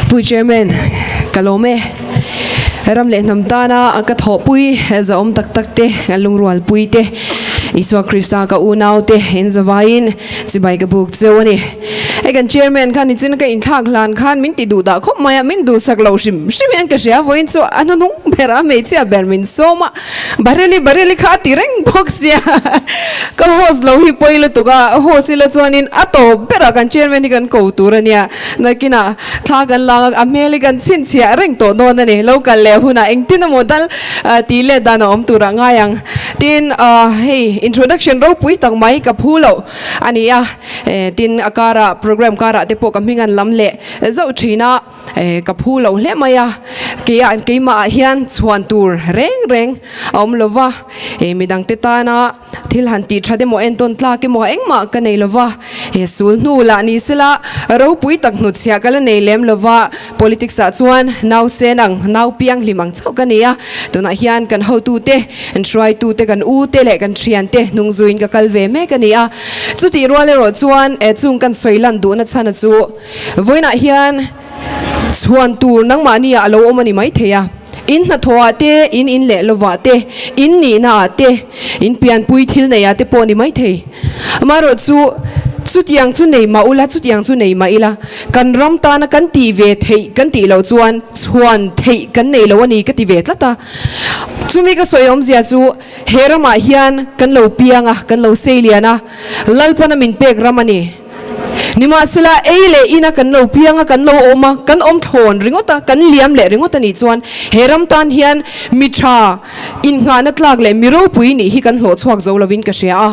Pu Chairman, ka lawm e. Ram leh hnam tana ka thawhpui zahawm tak tak te, kan lungrualpui te, Isua Krista ka unau te in zavaiin chibai ka buk cheu a ni. Hei kan Chairman khan nichin ka inthlak hlan khan min ti duh dah khawp mai a, min duhsak lo hrim hrim hian ka hria vawiin chu a hnuhnung ber a hmeichhia ber min sawm a. Bareli Bareli kha a ti reng bawk sia ka host lo hi pawi lutuk a host ila chuanin a tawp berah kan chairman hi kan ko tur a nia nakinah thla kan lang a a hmel hi kan chhinchhiah reng tawh dawn a ni lo kal leh hunah engtin emaw dal tih let dan a awm turah ngai ang tin hei introduction ropui tak mai ka phu loh a ni a tin a karah program karah te pawh ka hming an lam leh zauh thin a. Ka phu lo hle mai a, keia keimah ah hian chhuan tur reng reng a awm lo va, midangte tana thil han tih that emaw entawn tlak emaw engmah ka nei lo va, sul hnu lah ni sela ropui tak hnutchhiah ka la nei lem lo va, politics ah chuan nau sen ang nau piang hlim ang chauh ka ni a, tunah hian kan hotute, kan hruaitute, kan ute leh kan thiante hnung zuiin ka kal ve mek a ni a, chutih rual erawh chuan chung kan sawi lan duhna chhan a chu. Vawiinah hian chhuan tur nangmahni ah a lo awm a ni maithei a, in hnathawh ah te, in in leh lovah te, in nihna ah te, in pianpui thil nei ah te pawh a ni maithei. Amaherawh chu chutiang chu nei mah ula, chutiang chu nei mah ila, kan ram tana kan tih ve theih kan tih loh chuan chhuan theih kan nei lo a ni ka ti ve tlat a. Chumi ka sawi awmzia chu he ramah hian kan lo piang a, kan lo seilian a, Lalpana min pek ram a ni. Nimahsela, ei leh ina kan lo piang a, kan lo awm a, kan awm thlawn ringawt a, kan liam leh ringawt a nih chuan he ram tan hian mi tha, innghahna tlak leh mi ropui nih hi kan hlawh chhuak zo lovin ka hria a.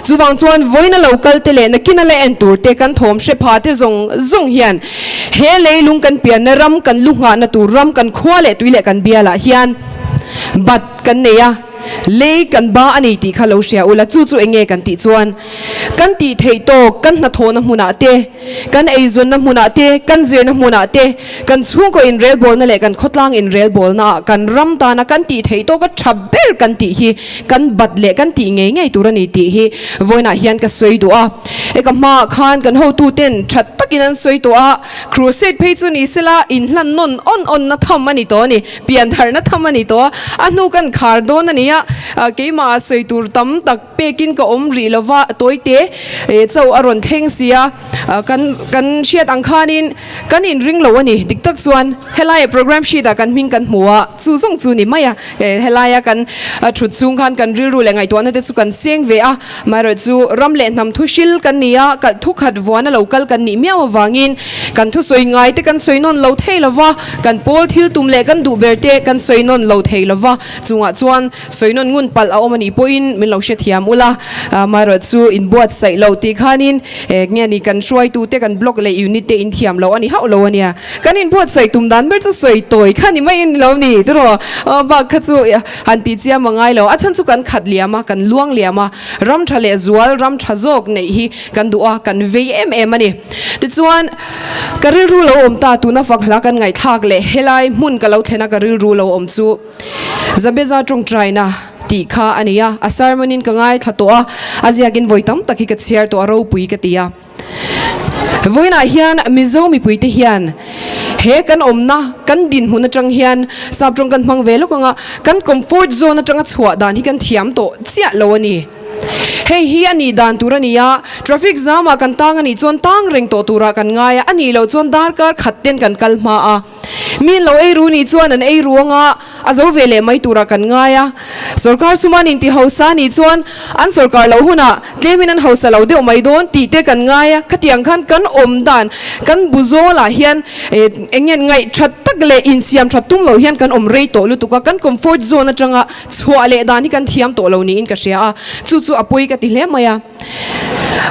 Chuvang chuan vawiina lo kal te leh nakina la en tur te, kan thawm hre pha te zawng zawng hian he leilung kan pianna ram, kan lu nghahna tur ram, kan khua leh tui leh kan bialah hian bat kan nei a. Lei kan ba a nei tih kha lo hria ula, chu chu eng nge kan tih chuan kan tih theih tawk kan hnathawhna hmunah te, kan eizawnna hmunah te, kan zirna hmunah te, kan chhungkaw inrelbawlna leh kan khawtlang inrelbawlna ah kan ram tana kan tih theih tawka tha ber kan tih hi kan bat leh kan tih ngei ngei tur a ni tih hi vawiinah hian ka sawi duh a. Hei ka hmaah khan kan hotuten tha takin an sawi tawh a, crusade phei chu ni sela inhlan nawn awn awnna tham a ni tawh a ni. Piantharna tham a ni tawh a, a hnu kan khar dawn a ni a, keimah sawi tur tam tak pekin ka awm rih lo va, tawite chauh a rawn thleng si a, kan kan hriat ang khanin kan inring lo a ni. Dik tak chuan helaia program sheet ah kan hming kan hmu a, chu zawng chu ni mai a, helaia kan thut chhung khan kan rilru leh ngaihtuahna te chu kan seng ve a, amaherawh chu ram leh hnam thu hril kan ni a, thukhat vuana lo kal kan nih miau avangin kan thusawi ngai te kan sawi nawn lo thei lo va. Kan pawl thil tum leh kan duh ber te kan sawi nawn lo thei lo va, chungah chuan sawi nawn ngun palh a awm a nih pawhin min lo hrethiam ula, amaherawh chu inbuatsaih lo tih khanin nge ni kan hruaitute kan block leh unit te inthiam lo a ni hauh lo a nia. Kan inbuatsaih tum dan ber chu sawi tawi kha ni maiin ni lo ni tiraw bak kha chu han tih chiam a ngai lo, a chhan chu kan khat liam a, kan luang liam a, ram tha leh zual ram tha zawk neih hi kan duh a, kan vei em em a ni. Tichuan. Ka rilru lo awm ta tuna fak hla kan ngaihthlak leh helai hmun ka lo thlen a ka rilru lo awm chu Zabeza tawngtaina tih kha a ni a, a sermon in ka ngaithla tawh a, a ziakin vawi tam tak hi ka chhiar tawh a ropui ka ti a. Vawiinah hian Mizo mipuite hian he kan awmna kan dinhmun atang hian sap tawng kan hmang ve lawk anga kan comfort zone atanga chhuah dan hi kan thiam tawh chiah lo a ni. Hei hi a nih dan tur a ni a, traffic jam ah kan tang a nih chuan tang reng tawh turah kan ngai a, a nih loh chuan darkar khat ten kan kal hma a. Mi an lo ei ru nih chuan an ei ru anga a zo ve leh mai turah kan ngai a. Sorkar suma an inti hausa a nih chuan an sorkar loh hunah tlemin an hausa lo deuh mai dawn tih te kan ngai a, khatiang khan kan awm dan kan bu zawlah hian eng nge ngaih that tak leh insiam that tum loh hian kan awm rei tawh lutuk a, kan comfort zone atanga Chhuah leh dan hi kan thiam tawh lo niin ka hria a, chu chu a pawi ka ti hle mai a.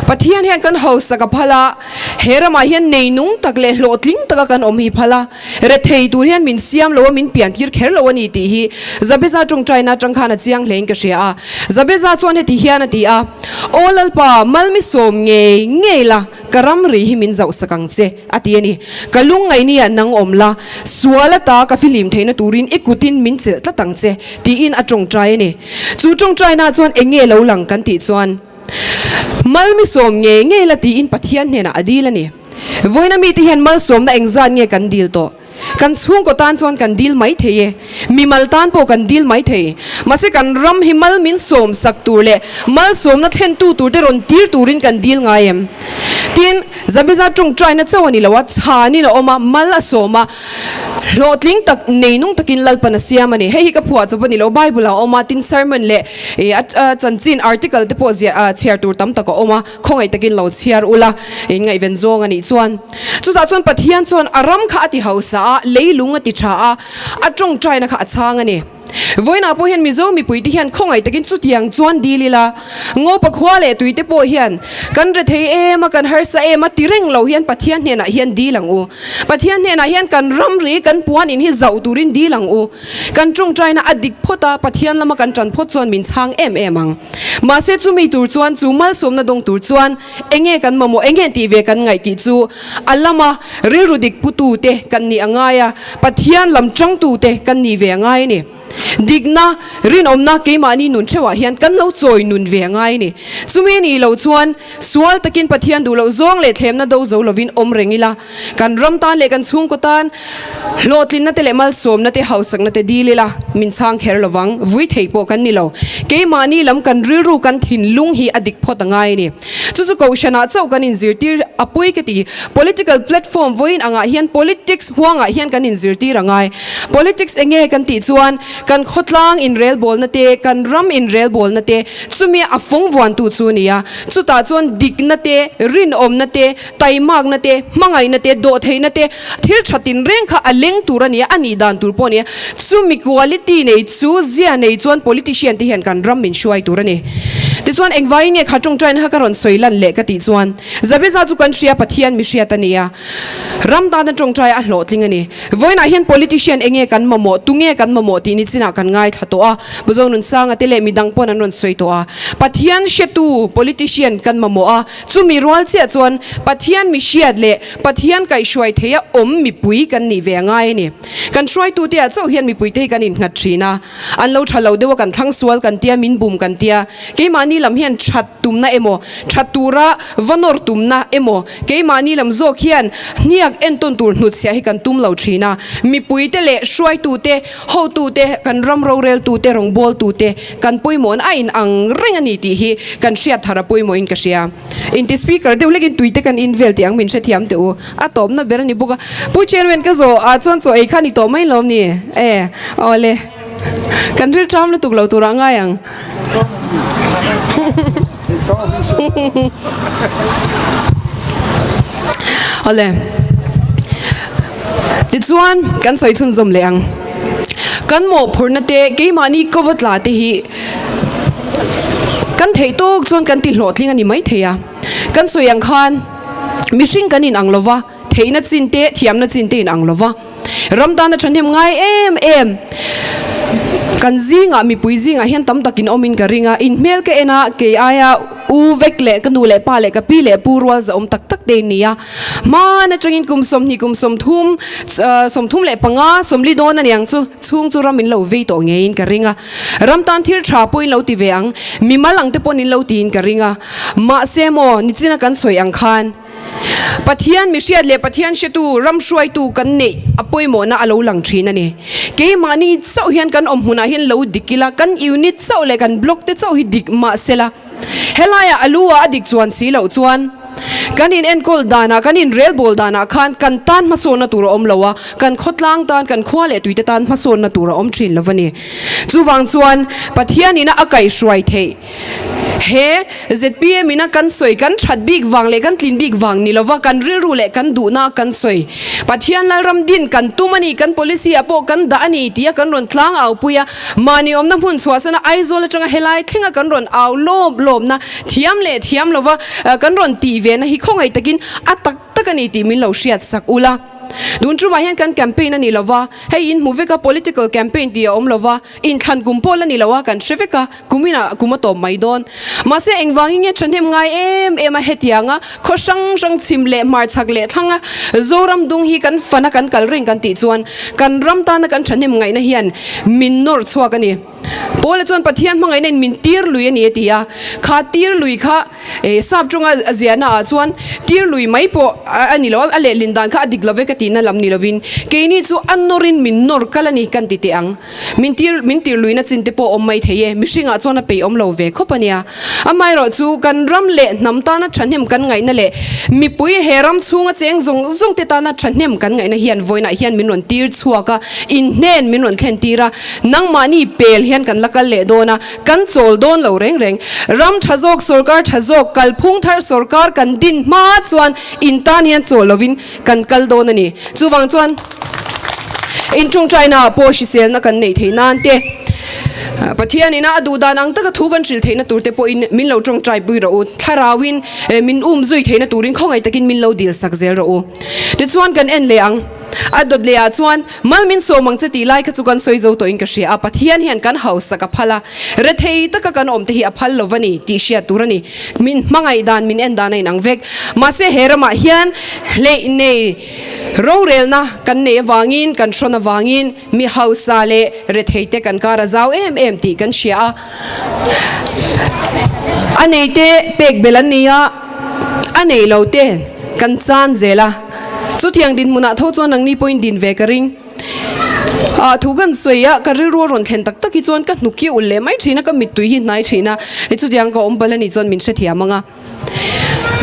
Pathian hian kan hausak a phal a, he ramah hian neinung tak leh hlawhtling taka kan awm hi phal a, rethei tur hian min siam lo a, min piantir kher lo a ni tih hi Zabeza tawngtaina atang khan a chiang hlein ka hria a. Zabeza chuan heti hian a ti a, Aw Lalpa, malmi sawm ngei ngei la, Ka ramri hi min zauhsak ang che, a ti a ni. Ka lungngaihni ah nang awm la, sual ata ka fihlim theihna turin i kutin min chelh tlat ang che, tiin a tawngtai a ni. Chu tawngtaina chuan eng nge lo lang kan tih chuan, Malmi sawm ngei ngei la tiin Pathian hnenah a dil a ni. Vawiina mite hian malsawmna engzat nge kan dil tawh? Kan chhungkaw tan chuan kan dil mai thei e, mimal tan pawh kan dil mai thei. Mahse kan ram hi mal min sawm sak tur leh malsawmna thlentu tur te rawn tir turin kan dil ngai em? Tin, Zabeza tawngtaina chauh a ni lo a, chhanin a awm a, mal a sawm a, hlawhtling tak nei nung takin Lalpan a siam a ni. Hei hi ka phuah chawp a ni lo, Bible ah a awm a, tin sermon leh a chanchin article te pawh ziah chhiar tur tam tak a awm a, khawngaih takin lo chhiar ula, in ngaihven zawng a nih chuan. Chutah chuan Pathian chuan a ram kha a ti hausa a, leilung a ti tha a, a tawngtaina kha a chhang a ni. Vawiinah pawh hian Mizo mipuite hian khawngaih takin chutiang chuan dil ila, Ngopa khua leh tuite pawh hian kan rethei em a, kan harsa em a ti reng lo hian Pathian hnenah hian dil ang u. Pathian hnenah hian kan ramri, kan puan in hi zauh turin dil ang u. Kan tawngtaina a dik phawt a, Pathian lama kan tan phawt chuan min chhang em em ang. Mahse chumi tur chuan, chu malsawmna dawng tur chuan Enge kan mamawh, enge tih ve kan ngaih tih chu a lama rilru dik putute kan nih a ngai a, Pathian lam tangtute kan nih ve a ngai a ni. Dikna, rinawmna keimahni nun theuhah hian kan lo chawi nun ve a ngai a ni. Chumi nih loh chuan sual takin Pathian duh loh zawng leh thlemna do zo lovin awm reng ila, kan ram tan leh kan chhungkaw tan hlawhtlinna te leh malsawmna te hausakna te dil ila min chhang kher lovang, vui thei pawh kan ni lo. Keimahni lam kan rilru kan thinlung hi a dik phawt a ngai a ni. Chu chu Kohhranah chauh kan inzirtir a pui ka ti. Political platform vawiin angah hian politics huangah hian kan inzirtir a ngai. Politics enge kan tih chuan kan khawtlang inrelbawlna te, kan ram inrelbawlna te chumi a fawng vuantu chu a ni a. Chutah chuan dikna te, rinawmna te, Taimakna te, hmangaihna te, dawhtheihna te, thil tha tinreng kha a leng tur a nia, a nih dan tur pawh a nia. Chumi quality nei chu zia nei chuan politician te hian kan ram min hruai tur a ni. Tichuan engvaiin nge kha tawngtaina kha ka rawn sawi lan leh ka tih chuan Zabeza chu kan hria Pathian mi hriat a nia. Ram tana tawngtai a hlawhtling a ni. Vawiinah hian politician enge kan mamawh, tunge kan mamawh tih ni chinah kan ngaithla tawh a. Buzo Nunsanga te leh midang pawn an rawn sawi tawh a. Pathian hretu politician kan mamawh a. Chumi rual chiah chuan Pathian mi hriat leh Pathian kaihhruai theia awm mipui kan nih ve a ngai a ni. Kan hruaitute ah chauh hian mipuite hi kan innghat thin a, an lo tha lo deuh a kan thlang sual kan tia, min bum kan tia, keimahni lam hian that tumna emaw, that tura va nawr tumna emaw, keimahni lam zawk hian hniak entawn tur hnutchhiah hi kan tum lo thin a. Mipuite leh hruaitute, hotute, kan ram roreltute, rawngbawltute, Kan pawimawhna a in ang reng a ni tih hi kan hriat thar a pawimawhin ka hria. Inti speaker deuh hlekin tuite kan in vel tih ang min hrethiam teh u. A tawpna ber a ni bawk a. Pu Chairman ka zawh ah chuan chaw ei kha ni tawh mai lawm ni? E awle. Kan rilṭam lutuk lo turah ngai ang. Awle. Tichuan kan sawi chhunzawm leh ang. Kan mawhphurhna te keimahni kawva tla te hi kan theih tawk chuan kan ti hlawhtling a ni maithei a. Kan sawi ang khan mihring kan inang lo va, theihna chin te thiamna chin te inang lo va. Ram tana thahnem ngai em em kan zingah mipui zingah hian tam takin awmin ka ring a, inhmel ka en a kei aia u vek leh ka nu leh pa leh ka pi leh pu rual zahawm tak tak te in ni a. Hman atangin kum 20 kum 30 35 40 dawn a niang chu chhung chu ram in lo vei tawh ngeiin ka ring a, ram tan thil tha pawhin lo ti ve ang, mimal ang te pawn in lo tiin ka ring a, mahse maw nichina kan sawi ang khan Pathian mi hriat leh Pathian hretu ram hruaitu kan neih a pawimawhna a lo lang thin a ni. Keimahni chauh hian kan awm hmunah hian lo dik ila, kan unit chauh leh kan block te chauh hi dik mahsela, Helaiah a lu ah a dik chuan si loh chuan kan in enkawl danah, kan in relbawl danah khan kan tan hmasawnna tur a awm lo a, kan khawtlang tan, kan khua leh tuite tan hmasawnna tur a awm thin lo a ni. Chuvang chuan Pathian ina a kaihhruai theih he zpm ina kan sawi kan that bik vang leh kan tlin bik vang ni lova kan rilru leh kan duhna kan sawi Pathian Lalram din kan tum a ni, kan policy ah pawh kan dah a ni tia kan rawn tlang au pui a. Mahni awmna hmun chhuahsana Aizawl atanga helai thlenga kan rawn au lawp lawpna, thiam leh thiam lova kan rawn tih vena hi khawngaih takin a tak tak a ni tih min lo hriat sak ula. Tun tumah hian kan campaign a ni lo va, hei in hmu vek a, political campaign tih a awm lo va, inthlan kum pawh la ni lo a, kan hre vek a, kum inah kum a tawp mai dawn. Mahse engvangin nge thahnem ngai em em a hetianga khaw hrang hrang chhim leh hmarchhak leh thlanga Zoram dung hi kan fana kan kal reng kan tih chuan kan ram tana kan thahnem ngaihna hian min nawr chhuak a ni. Paula chuan Pathian hmangaihna in min tir lui a ni a ti a, kha tir lui kha sap tawnga a ziahna ah chuan tir lui mai pawh a ni lo a, a lehlin dan kha a dik lo ve ka tihna lam ni lovin keini chu a nawrin min nawr kal a ni kan ti teh ang. Min tir min tir luihna chin te pawh awm mai thei e, mihringah chuan a peih awm lo ve khawp a nia. Amaherawh chu kan ram leh hnam tana thahnem kan ngaihna leh mipui he ram chhunga cheng zawng zawng te tana thahnem kan ngaihna hian vawiinah hian min rawn tir chhuak a, inhnen min rawn thlen tir a, nangmahni pel hian kan la kal leh dawn a, kan chawl dawn lo reng reng. Ram tha zawk, sorkar tha zawk, kalphung thar sorkar kan din hma chuan in tan hian chawl lovin kan kal dawn a ni. Chuvang chuan inṭawngṭaina pawh hriselna kan neih theih nan te, Pathianin a duh dan ang taka thu kan hrilh theihna tur te pawhin min lo ṭawngṭai pui rawh u. Thlarauin min um zui theihna turin khawngaih takin min lo dil sak zel rawh u. Tichuan kan en leh ang. A dawt leh ah chuan mal min sawm ang che tih lai kha chu kan sawi zo tawhin ka hria a, Pathian hian kan hausak a phal a, rethei taka kan awm te hi a phal lo va ni tih hriat tur a ni. Min hmangaih dan, min en dan a inang vek. Mahse he ramah hian hleih nei rorelna kan neih avangin, kan hrawn avangin mi hausa leh rethei te kan kar a zau em em tih kan hria a. A nei te pek belh an ni a, a nei lo te kan chan zel a. Chutiang dinhmunah tho chuan nangni pawhin din ve ka ring. Ah, thu kan sawi a, ka rilru a rawn thlen tak tak hi chuan ka hnuk hi a ulh leh mai thin a, ka mittui hi hnai thin a, hei chutiang ka awm palh a nih chuan min hrethiam ang a.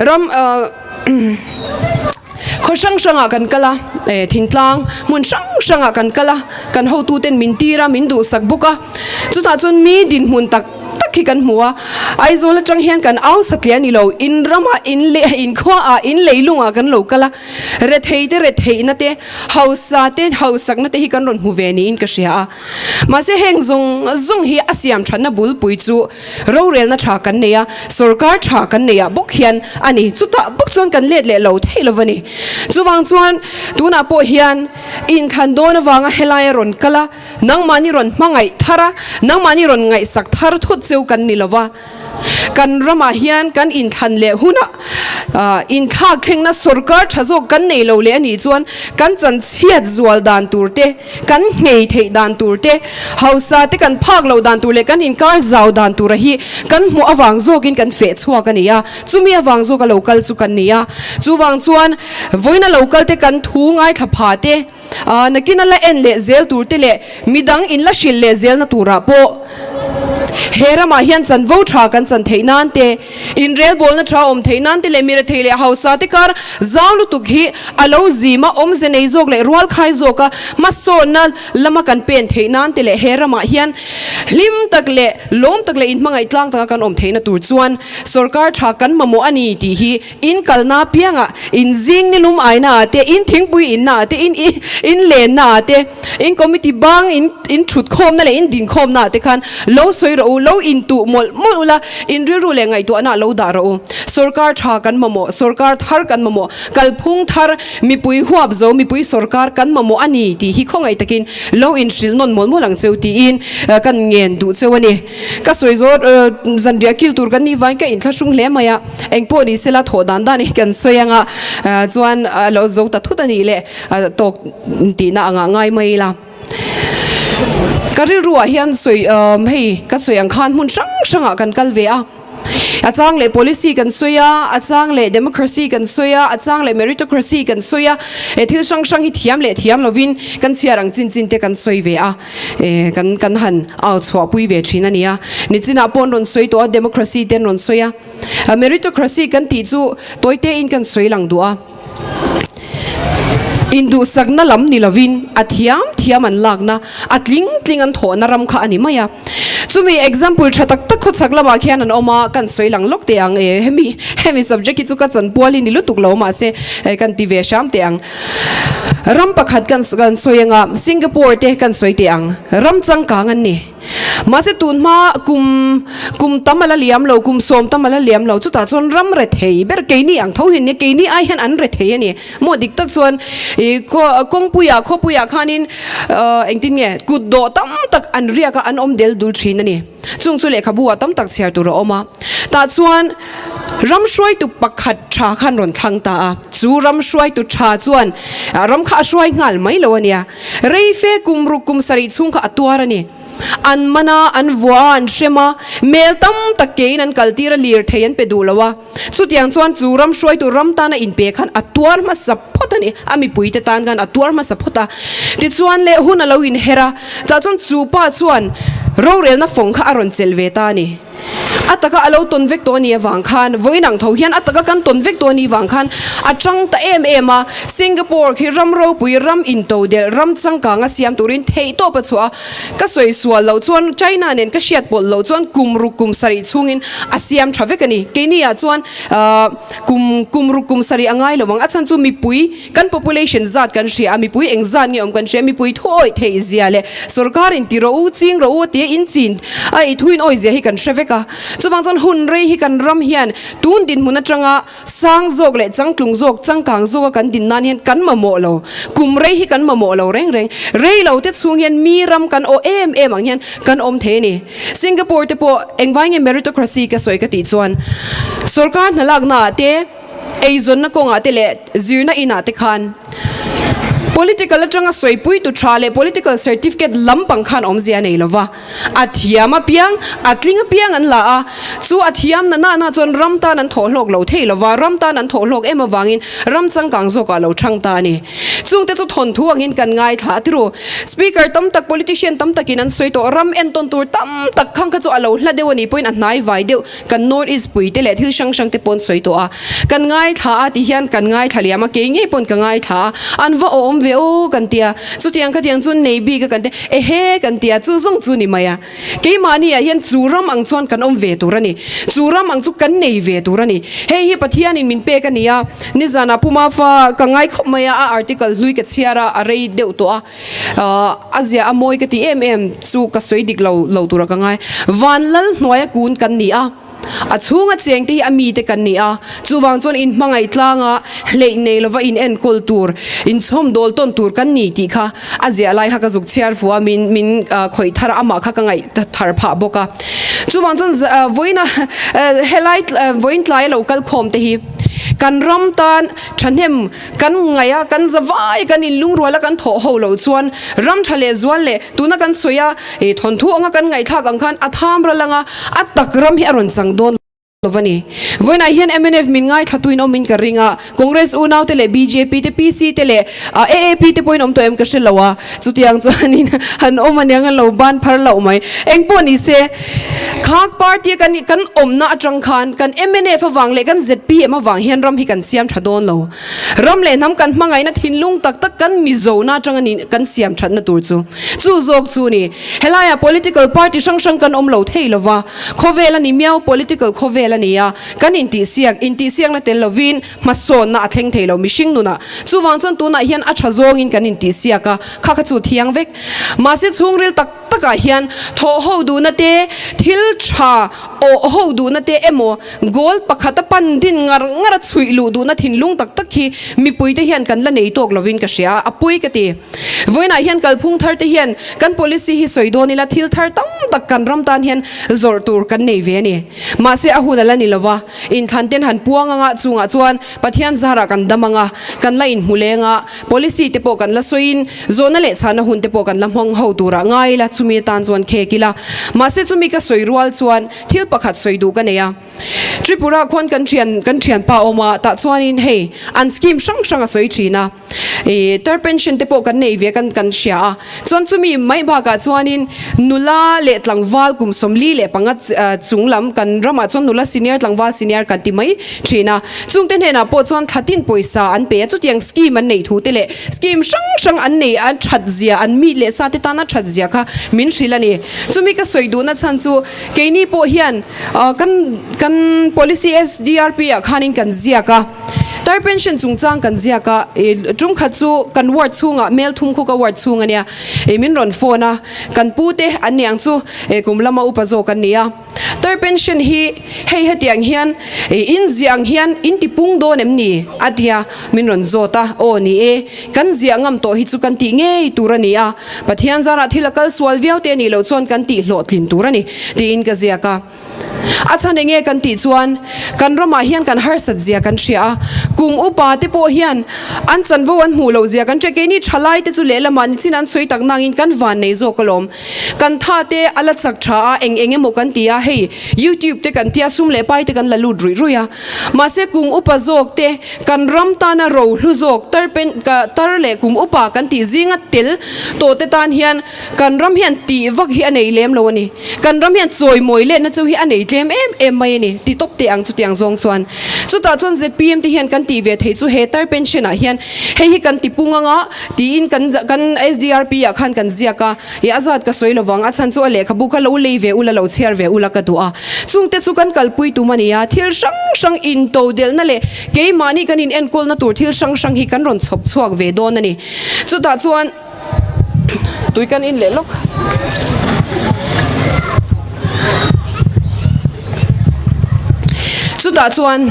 Ram, ah, khaw hrang hrangah kan kal a, eh, thingtlang hmun hrang hrangah kan kal a, kan hotuten min tir a, min duhsak bawk a, chutah chuan mi dinhmun tak tak hi kan hmu a, Aizawl atang hian kan au satliah a ni lo, in ramah, in leh, in khuaah, in leilungah kan lo kal a, Rethei te retheihna te, hausa te hausakna te hi kan rawn hmu ve niin ka hria a. Mahse heng zawng zawng hi a siam thatna bulpui chu rorelna tha kan nei a, sorkar tha kan nei ah bawk hian a ni. Chutah bawk chuan kan let leh lo thei lo va ni. Chuvang chuan tunah pawh hian inthlan dawn avanga helai a rawn kal a, nangmahni rawn hmangaih thar a, nangmahni rawn ngaihsak thar thut cheu kan ni lo va. Kan ramah hian kan inthlan leh hunah inthlak thlengna sorkar tha zawk kan nei lo leh a nih chuan kan chanchhiat zual dan tur te, kan nghei theih dan tur te, hausa te kan phak loh dan tur leh kan inkar zau dan tura hi kan hmuh avang zawkin kan feh chhuak a ni a, chumi avang zawka lo kal chu kan ni a. Chuvang chuan vawiina lo kal te kan thu ngaithla pha te, Nakin a la en leh zel tur te leh midang in la hrilh leh zelna turah pawh he ramah hian chanvo tha kan chan theih nan te, inrelbawlna tha awm theih nan te leh mi rethei leh hausa te kar zau lutuk hi a lo zim a, awmze nei zawk leh rualkhai zawka hmasawnna lama kan pen theih nan te leh he ramah hian hlim tak leh lawm tak leh inhmangaih tlang taka kan awm theihna tur chuan sorkar tha kan mamawh a ni tih hi In kalna apiangah, in zing nilum aina ah te, in thingpui inna ah te, in in lenna ah te, in committee bang in in thut khawmna leh in din khawmna ah te khan lo sawi rawh u, lo intuh mawlh mawlh ula, in rilru leh ngaihtuahna ah lo dah rawh u. Sorkar tha kan mamawh, sorkar thar kan mamawh, kalphung thar, mipui huap zo, mipui sorkar kan mamawh a ni tih hi khawngaih takin lo inhrilh nawn mawlh mawlh ang cheu tiin kan ngen duh cheu a ni. Ka sawi zawt zanriah kil tur kan nih vangin ka inthlahrung hle mai a, engpawh ni sela thawh dan dan hi kan sawi ang a, chuan a lo zo ta thut a nih leh tawk tihna angah ngai mai ila. Ka rilruah hian sawi hei ka sawi ang khan hmun hrang hrangah kan kal ve a. A chang leh policy kan sawi a, a chang leh democracy kan sawi a, a chang leh meritocracy kan sawi a, he thil hrang hrang hi thiam leh thiam lovin kan chhiar ang chin chin te kan sawi ve a, eh kan kan han au chhuah pui ve thin a ni a. Nichinah pawh an rawn sawi tawh a, democracy te an rawn sawi a. Meritocracy kan tih chu tawi te in kan sawi lang duh a. Induhsakna lam ni lovin a thiam thiam an lakna, a tling tling an thawhna ram kha a ni mai a. Chumi example tha tak tak khawchhak lamah khian an awm a, kan sawi lang lawk teh ang e, hemi hemi subject hi chu ka chanpual hi ni lutuk lo mahse kan ti ve hram teh ang. Ram pakhat kan kan sawi anga Singapore te kan sawi teh ang, ram changkang an ni. Mahse tunhma kum kum tam a la liam lo, kum sawm tam a la liam lo, chutah chuan ram rethei ber keini ang tho hi nia, keini ai hian an rethei a ni. Maw dik tak chuan ih kawngpuiah khawpuiah khanin engtin nge kut dawh tam tak an riak a, an awm del dul thin a ni. Chung chu lehkhabu ah tam tak chhiar tur a awm a, tah chuan ram hruaitu pakhat tha khan rawn thlang ta a, chu ram hruaitu tha chuan ram kha a hruai nghal mai lo a nia, rei fe kum ruk kum sarih chhung kha a tuar a ni. An man a, an vua a, an hrem a, mel tam tak kein an kal tir a, lirthei an pe duh lo a, chutiang chuan chu ram hruaitu ram tana inpe khan a tuar hmasa phawt a ni, a mipuite tan khan a tuar hmasa phawt a. Tichuan leh hun a lo inher a, tah chuan chu pa chuan rorelna fawng kha a rawn chelh ve ta a ni. A taka a lo tawn vek tawh a nih avang khan vawiin ang tho hian a taka kan tawn vek tawh a nih vang khan a tang ta em em a, Singapore khi ram ropui, ram intodelh, ram changkang a siam turin theihtawp a chhuah a, ka sawi sual loh chuan China nen ka hriat pawlh loh chuan kum ruk kum sarih chhungin a siam tha vek a ni. Keini ah chuan ahh kum kum ruk kum sarih a ngai lo ang, a chhan chu mipui kan population zat kan hria a, mipui eng zat nge awm kan hria, mipui thu awih theih zia leh sorkar in ti rawh u, ching rawh u a tia in chin a i thu in awih zia hi kan hre vek a. Chuvang chuan hun rei hi kan ram hian tun dinhmun atanga Sang zawk leh changtlung zawk, changkang zawka kan din nan hian kan mamawh lo. Kum rei hi kan mamawh lo reng reng. Rei lo te chhung hian mi ram kan awh em em ang hian kan awm thei a ni. Singapore te pawh engvai nge meritocracy ka sawi ka tih chuan sorkar hna laknaah te, eizawnna kawngah te leh zirna inah te khan political atanga sawipui tu tha leh political certificate lampang khan awmzia a nei lo va. A thiam apiang, a tling apiang an la a, chu a thiam na nana chuan ram tan an thawh hlawk lo thei lova, ram tan an thawh hlawk em avangin ram changkang zawkah lo chhang ta a ni. Chungte chu thawnthu angin kan ngaithla a tiru. Speaker tam tak, politician tam takin an sawi tawh, ram entawn tur tam tak khang kha chu a lo hla deuh a nih pawhin a hnai vai deuh kan North East pui te leh thil hrang hrang te pawn sawi tawh a. Kan ngaithla a ti hian kan ngaithla liam a, kei ngei pawn ka ngaithla a, an va awm ve aw kan ti a, chutiang khatiang chu nei bik a kan ti a, ehe kan ti a, chu zawng chu ni mai a. Keimahni ah hian chu ram ang chuan kan awm ve tur a ni, chu ram ang chu kan nei ve tur a ni. Hei hi Pathianin min pek a ni a, nizanah Pu Mafa ka ngai khawp mai a, a article hlui ka chhiar a, a rei deuh tawh a, a zia a mawi ka ti em em chu ka sawi dik lo lo tura ka ngai. Van lal hnuaia kun kan ni a, a chhunga cheng te hi a mite kan ni a, chuvang chuan in hmangaih tlanga hleih nei lova in enkawl tur, in chhawm dawl tawn tur kan ni tih kha a ziah lai kha ka zuk chhiar fu a, min min khawih thar a, amah kha ka ngaih thar phah bawk a. Chuvang chuan vawiina helai vawiin tlaia lo kal khawm te hi kan ram tan thahnem Kan ngaih a, kan za vai, kan inlungrual a, kan thawh ho loh chuan ram tha leh zual leh tuna kan sawi a, ih thawnthu anga kan ngaihthlak ang khan a tham ral anga a tak ram hi a rawn chang dawn lo a ni. Vawiinah hian mnf min ngaithlatuin awmin ka ring a, Congress unaute leh bjp te, PC te leh AAP te pawhin awm tawh em ka hre lo a, chutiang chuanin han awm aniang an lo ban phar loh mai. Engpawh ni se, khak party a kan kan awmna atang khan kan mnf avang leh kan zpm avang hian ram hi kan siam tha dawn lo. Ram leh hnam kan hmangaihna thinlung tak tak kan Mizona atanga ni kan siam thatna tur chu chu zawk chu ni. Helaiah political party hrang hrang kan awm lo thei lova, khawvel a ni miau, political khawvel a ni a, kan intihsiak, intihsiakna tel lovin hmasawnna a thleng thei lo mihring nunah. Chuvang chuan tunah hian a tha zawngin kan intihsiak a, kha kha chu thiang vek. Mahse chhungril tak takah hian thawh ho duhna te, thil tha awh ho duhna te emaw, Goal pakhat a pan din ngar ngar a chhuih luh duhna thinlung tak tak hi mipuite hian kan la nei tawk lovin ka hria a, a pui ka ti. Vawiinah hian kalphung thar te hian kan policy hi sawi dawn ila thil thar tam tak kan ram tan hian zawrh tur kan nei ve a ni. Mahse a hun a la ni lova, inthlan ten han puang anga chungah chuan Pathian zarah kan dam anga, kan la inhmu leng a, policy te pawh kan la sawiin zawhna leh chhahna hun te pawh kan la hmang ho turah ngai ila chumi atan chuan khek ila. Mahse chumi ka sawi rual chuan Thil pakhat sawi duh ka nei a, Tripura khuan kan thian kan thianpa a awm a, tah chuanin hei an scheme hrang hrang a sawi thin a, ih tar pension te pawh kan nei ve kan kan hria a, chuan chumi mai bakah chuanin nula leh tlangval kum 45 leh chung lam kan ramah chuan nula senior tlangval senior kan ti mai thin a, chungte hnenah pawh chuan thlatin pawisa an pe a, chutiang scheme an neih thu te leh scheme hrang hrang an nei a that zia an mi leh sa te tana that zia kha min hrilh a ni. Chumi ka sawi duhna chhan chu Keini pawh hian kan kan policy SDRP ah khanin kan ziak a. Tar pension chungchang kan ziak a, ih tum khat chu kan ward chhungah mel thum khu ka ward chhung a nia, ih min rawn phone a, kan pu te an ni ang chu, ih kum lama upa zawk an ni a. Tar pension hi hei hetiang hian ih in ziah ang hian in ti pung dawn em ni? a tia min rawn zawt a, aw ni e, kan ziah ngam tawh hi chu kan tih ngei tur a ni a, Pathian zarah thil a kal sual viau te a nih loh chuan kan tih hlawhtlin tur a ni tiin ka ziak a. A chhan enge kan tih chuan kan ramah hian kan harsat zia kan hria a, kum upa te pawh hian an chanvo an hmuh loh zia kan hria. Keini thalai te chu lehlamah nichin an sawi tak nangin kan van nei zawk alawm. Kan tha te a la chak tha a, eng eng emaw kan ti a, hei YouTube te kan tia sum leh pai te kan la lut ruih ruih a. Mahse kum upa zawk te kan ram tana ro hlu zawk tar pen tar leh kum upa kan tih zinga tel tawh te tan hian Kan ram hian tih vak hi a nei lem lo a ni. Kan ram hian chawimawi letna chu hi a nei tlem em em mai a ni ti tawp teh ang chutiang zawng chuan. Chutah chuan zpm te hian kan tih ve theih chu he tar pension ah hian hei hi kan ti pung anga tiin kan kan SDRP ah khan kan ziak a, ih a zat ka sawi lovang a chhan chu a lehkhabu kha lo lei ve ula lo chhiar ve ula ka duh a. Chungte chu kan kalpui tum a ni a, thil hrang hrang into delhna leh keimahni kan in enkawlna tur thil hrang hrang hi kan rawn chhawp chhuak ve dawn a ni. Chutah chuan. Tui kan in leh lawk. Chutah chuan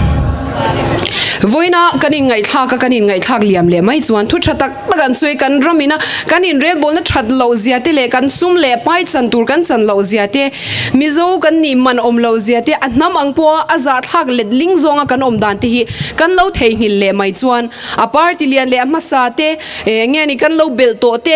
vawiina kan inngaihthlak a, kan inngaihthlak liam leh mai chuan thu tha tak tak an sawi kan ram ina kan inrelbawlna that loh zia te leh kan sum leh pai chan tur kan chan loh zia te, Mizo kan nih man awm loh zia te a hnam ang pawha a zahthlak let ling zawnga kan awm dan te hi kan lo theihnghilh leh mai chuan a party lian leh a hmasa te Eng nge ni kan lo belh tawh te,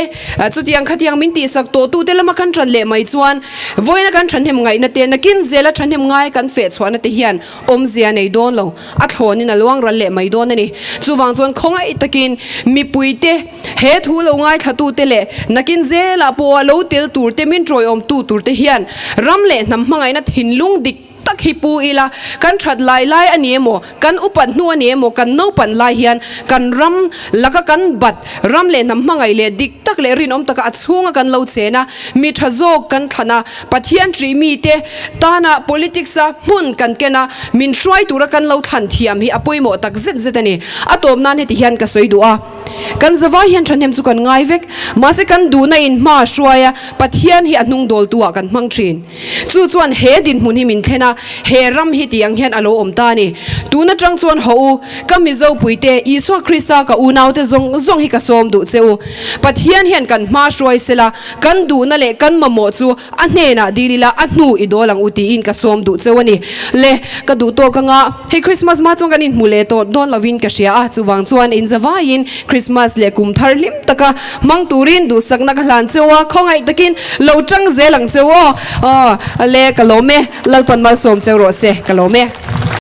chutiang khatiang min tihsak tawh tute lama kan ṭan leh mai chuan vawiina kan ṭhahnem ngaihna te, nakin zela ṭhahnem ngai kan feh chhuahna te hian awmzia nei dawn lo, a thlawnin a luang ral leh mai dawn a ni. Chuvang chuan khawngaih takin mipuite he thu lo ngaithlatute leh nakin zelah pawha lo tel turte min ṭawiawmtu turte hian ram leh hnam hmangaihna thinlung dik tak hi pu ila, kan that lai lai a ni emaw, kan upat hnu a ni emaw, kan naupan lai hian kan ram laka kan bat, ram leh hnam hmangaih leh dik tak leh rinawm taka a chhunga kan lo chen a, mi tha zawk kan thlan a, Pathian ṭih mite tana politics a hmun kan ken a, min hruai tura kan lo thlan thiam hi a pawimawh tak zet zet a ni. A tawp nan heti hian ka sawi duh a. Kan zavai hian thahnem chu kan ngai vek, mahse kan duhna in hma a hruai a, Pathian hi a hnung dawltu ah kan hmang thin. Chu chuan he dinhmun hi min thlen a, he ram hi tih ang hian a lo awm ta a ni. Tun atang chuan haw u, ka Mizo puite, Isua Krista ka unaute zawng zawng hi ka sawm duh che u. Pathian hian kan hma hruai sela, kan duhna leh kan mamawh chu a hnenah dil ila, a hnu i dawl ang u tiin ka sawm duh cheu a ni. Le, ka duh tawk anga, hei Krismas hma chuan kan inhmu leh tawh dawn lovin ka hria a, chuvang chuan inzavaiin Krismas leh kum thar hlim taka hmang turin duhsakna ka hlan cheu a, khawngaih takin lo tang zel ang cheu aw. Aw, le, ka lawm e, Lalpan malsawm cheu rawh se, ka lawm e.